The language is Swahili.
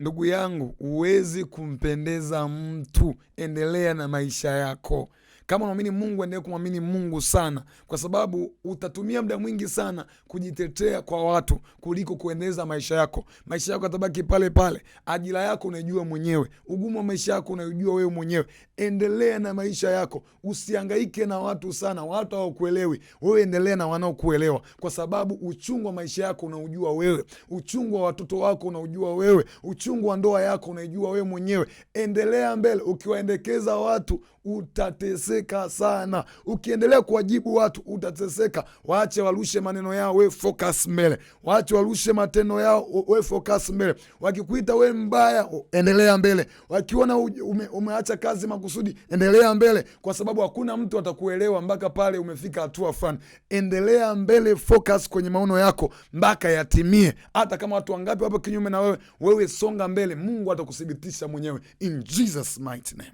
Ndugu yangu, huwezi kumpendeza mtu. Endelea na maisha yako. Kama unaamini Mungu, endelea kumwamini Mungu sana, kwa sababu utatumia muda mwingi sana kujitetea kwa watu kuliko kuendeleza maisha yako. Maisha yako yatabaki pale pale. Ajira yako unaijua mwenyewe, ugumu wa maisha yako unaujua wewe mwenyewe. Endelea na maisha yako, usihangaike na watu sana. Watu hawakuelewi wewe, endelea na wanaokuelewa, kwa sababu uchungu wa maisha yako unaujua wewe, uchungu wa watoto wako unaujua wewe, uchungu wa ndoa yako unaijua wewe mwenyewe. Endelea mbele. Ukiwaendekeza watu utateseka sana. Ukiendelea kuwajibu watu utateseka. Waache warushe maneno yao, we focus mbele. Waache warushe matendo yao, we focus mbele. Wakikuita we mbaya, endelea mbele. Wakiona umeacha kazi makusudi, endelea mbele, kwa sababu hakuna mtu atakuelewa mpaka pale umefika hatua fulani. Endelea mbele, focus kwenye maono yako mpaka yatimie. Hata kama watu wangapi wapo kinyume na wewe, wewe songa mbele, Mungu atakuthibitisha mwenyewe in Jesus mighty name.